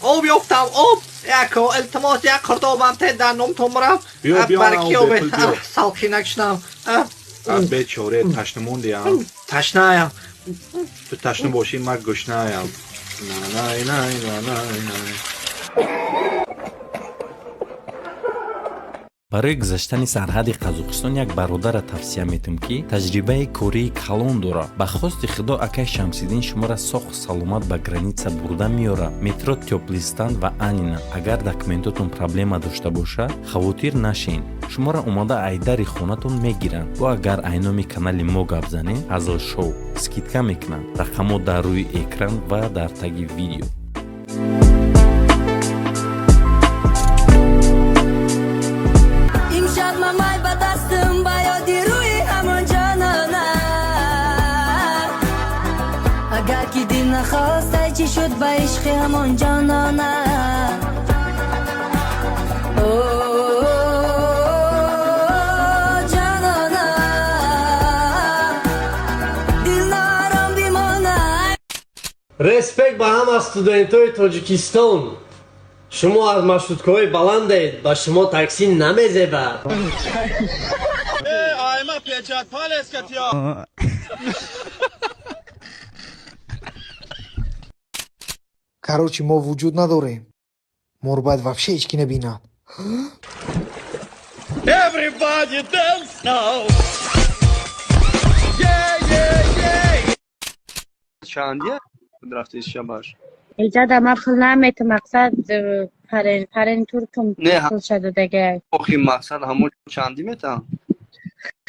Об ёфтам, об. Яко, илтимос, як қурдобам те дар номтон барам. Биё, биё, Барки ана, обе. бепул биё. Салқӣ накшнам. Бечоре, ташна мондиам. Ташнаям. Ту ташна бошӣ, ман гушнаям. Най, най, най, най, най. Барои гузаштани сарҳади Қазоқистон як бародарра тавсия метум, ки таҷрибаи кории калон дорад. Ба хости Худо, акай Шамсиддин шуморо соҳу саломат ба граница бурда меорад. Метро Тёплый Стан ва Анина. Агар документотон проблема дошта бошад, хавотир нашен, шуморо омада айдари хонатон мегиранд. Бо агар айноми канали мо гап занед, Ҳазл Шоу, скидка мекунанд. Рақамҳо дар рӯи экран ва дар таги видео. Имшаб мамай ба дастам, ба ёди рӯи ҳамон ҷонона. Агар ки дил нахостай, чӣ шуд ба ишқи ҳамон ҷонона? О, ҷонона, дил нором бимонад. Респект ба ҳама студентои Тоҷикистон! Шумо аз маршруткаҳои баландед, ба шумо таксӣ намезебад. Айма печать палец катя. Короче, мо вуҷуд надорем. Моро бояд вообще ҳеҷ ки набинад. Everybody dance now. Yeah, yeah, yeah. Чандия рафти шабаш? Иҷада ман пул наметам, мақсад парен парен туркум. Не. Пул шадодага. Охи, мақсад ҳамон чандӣ метам?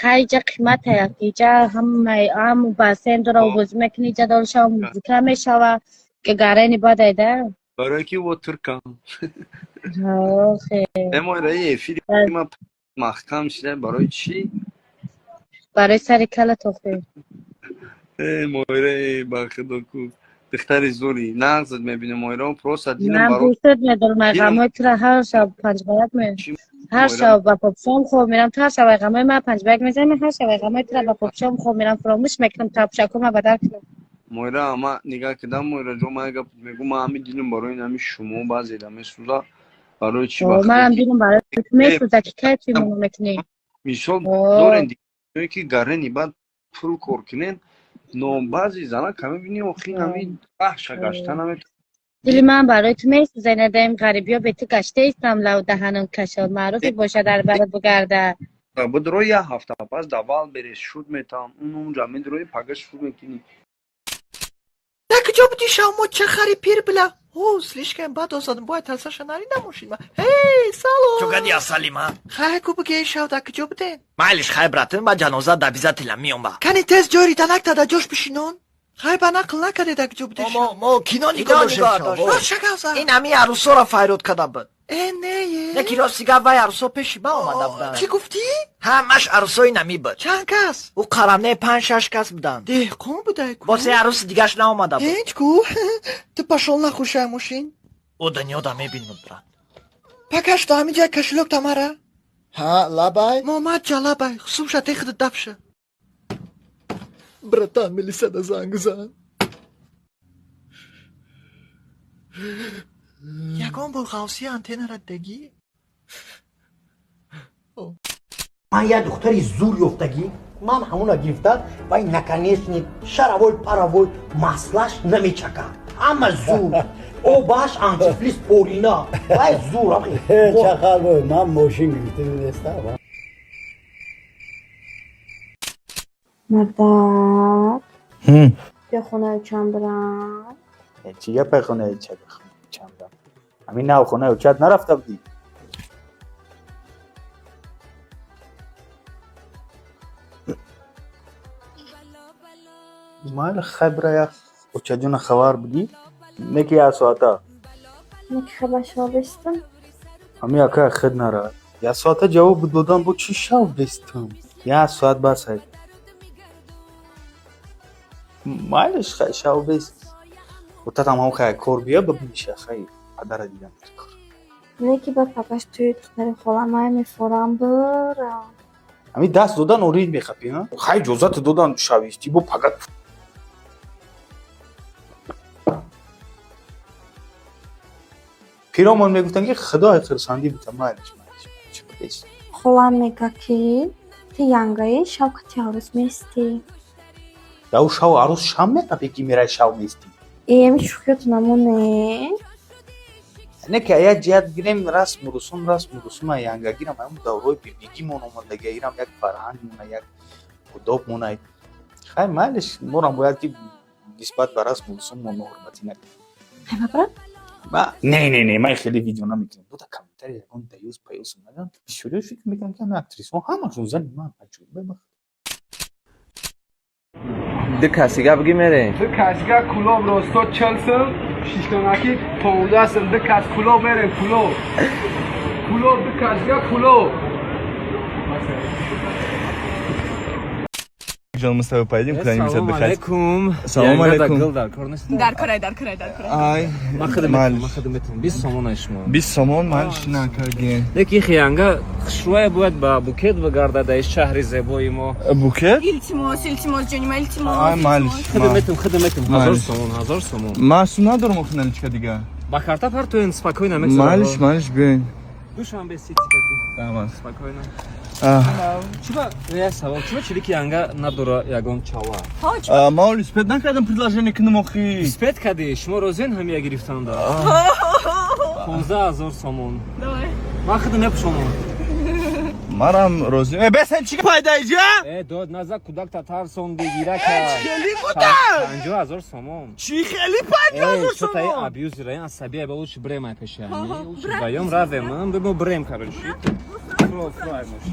Хайҷа қимата, иҷа ҳамаи ҳаму бассейн дора, бозӣ мекунӣ, иҷа дорша музыка мешава, гарени бадайда. Барои ки во туркам. Охе. Эмоираи эфири ма маҳкам шида, барои чӣ? Барои сари кала тохе. Э, моираи, ба худо ку духтари зури нағзат мебинем, моира, просто дилам Ман баро дӯстат медорам, ай дилам ғамои тура ҳар шаб панҷбаяк ме чӣ? Ҳар Моира. шаб ба попшом хоб мерам, ту ҳар шаб ай ғамои ман панҷбаяк мезанӣ, ман ҳар шаб ай ғамои тура ба попшом хоб мерам, фуромӯш мекунам, тапшакума бадал кунам. Моира, ма нигаҳ кардам, моира ҷо, ман гап мегӯм, ман ҳамин дилам барои ҳами шумо баъзе месӯза. Барои чӣ? Ба худо Манам ки дилам барои ту э месӯза, ки кай туй мекунӣ. Мисол дорен ки гарени баъд пул кор кунен, но баъзе занак ҳами бини, охи ҳами аҳша гашта наметавонад. Дили ман барои ту месӯза, надаем ғарибиё бе ту гаштаистам, лав даҳанам кашол маъруфе боша дар барат бугарда. Бидро, як ҳафта пас давал берес, шуд метавам, он унҷа медрои, пага шуд мекунӣ. Дар куҷо будӣ шав? Мо ча хари пир била? О, слишком бад озадам, бояд талсаша нарида мошин. Ҳей, салом. Чугади, асалима? Хай, ку бугей, шав дар куҷо буден? Майлиш, хай, братан, ба ҷаноза обязательно миём ба. Кани тез ҷойри данак та дар ҷош бишинон. Хай, ба нақл накаде, дар куҷо будем? Мо кино нигоҳ доштем. Шагавза. Ин ҳами арӯсоро файрод карда буд. Э, не. Яки рости гап, вай арӯсо пеши ма омада буданд. Чӣ гуфтӣ? Ҳамаш арӯсои намӣ буд. Чанд кас? Ӯ қарамне панҷ шаш кас буданд. Деҳқон будай ку. Бо се арӯси дигаш наомада буд. Ҳеҷ ку. Ту пошёл нахушай мошин. Ӯ дунёда мебинад, брат. Пакаш то ҳамин ҷай кошелёк тамара. Ҳа, лабай. Момад ҷалабай, хусумша техда дафша. Братан, милисада занг зан. Ягон бор ғавсии антеннара дидагӣ? Ман як духтари зур ёфтагӣ, ман ҳамуна гирифта, вай наконечник шаровой паровой маслаш намечакад, ҳама зур, обаш антифриз порина, вай зур. Чақар бой, ман мошин гирифта неста. Мардак, бیا хонаи чанд бирам. Чӣ гапай, хонаи чандам? Ҳамин нав хонаи очат нарафта будӣ? Майли, хай, бира, як очаҷона хабар будӣ, неки як соата. Неки хабар бестам. Ҳамин акай хед нара, як соата ҷавоб додам, бо чӣ шав бестам, як соат бас ай. Майлиш, хай, шав бест, отатам ҳам хай кор бия, бибиниша, хай, падара дидам. Неки ба папаш туи духтари холамай мефорам бирам. Ҳамин даст додан орин мехапӣ, ҳа? Хай, иҷозат додан шавистӣ, бо пагат. Пиромон мегуфтанд, ки худои хурсандӣ бита, майлиш, майлиш, майлиш. Холам мега, ки ту янгаи, шав кати арӯс местӣ. Яу шав арӯс шам меқапӣ, ки мерай шав местӣ. Эми шӯхиёту намоне. Не, ки як ҷиҳат гирем, расму русума янгагирам, ҳамун даврҳои бибигимон омадага, ирам як фарҳанг мона, як одоб мона. Хай, майлиш, морам бояд ки нисбат ба расму русуммон ноҳурматӣ накунем. Хайма, брат. Не, не, не, ман хеле видео намекунам. Бута комментарий ягон даюс паюс омадан. Бисёриё фикр мекунам, ки ҳама актрисҳо ҳамашон зани ман, аҷоиб. Ду касига бигӣ, мерем. Ду касига Кулоб росто 40 сум, шиштонаки 15 сум. Ду кас Кулоб мерем, Кулоб, Кулоб, ду касига Кулоб. Джон, мы с тобой поедем куда-нибудь Салом отдыхать. алейкум. Салом алейкум. Дар кор нест. Дар корай, дар корай, дар корай. Ай, Ман хидмат, ман хидматам. 20 сомон ай шумо. 20 сомон, майлиш, накарген. Леки хиянга хушрӯя бояд ба букет бигардад дар шаҳри зебои мо. Букет? Илтимос, илтимос, ҷони ман, илтимос. Ай, майлиш. Хидматам, хидматам, 1000 сомон, 1000 сомон. Ман сум надорам охи наличка дига. Ба карта партоен, спокойно мегзарад. Майлиш, майлиш, биёин. Душанбе сити кати. Тамам. Спокойно. Чиба, як савол, чиба чилики янга надора ягон чала? Ман оли успеть накардам предложение кунам охи. Успеть кардӣ, шумо розиен ҳамия гирифтанда? 15 000 сомон. Давай. Ман худам мепӯшонам. Марам розӣ. Э, бесен, чӣ пайда иҷа? Э, дод наза, кӯдак татарсон бигира. Хеле буда. 50 000 сомон. Чӣ хели 50 000 Чотаи сомон? Абьюзера, асабия, ба лучше брем ай пеши ами. Лучше вдвоём равем, бимо брем, короче. Фро, фро, ай мош.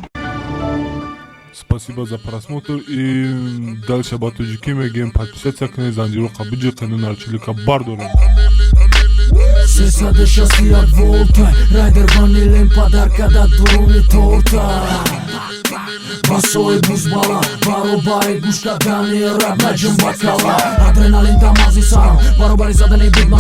Спасибо за просмотр и дальше ба тоҷикӣ мегӯем: подписаться кунед, занҷироқа биҷиқену нарчилика бардорем. 361 волта райдер ванилем падарка да дуруни торта. Басои бузбала баробари гӯш кардани раб наҷум бакала. Адреналин дар мағзи сарам баробари задани бигма.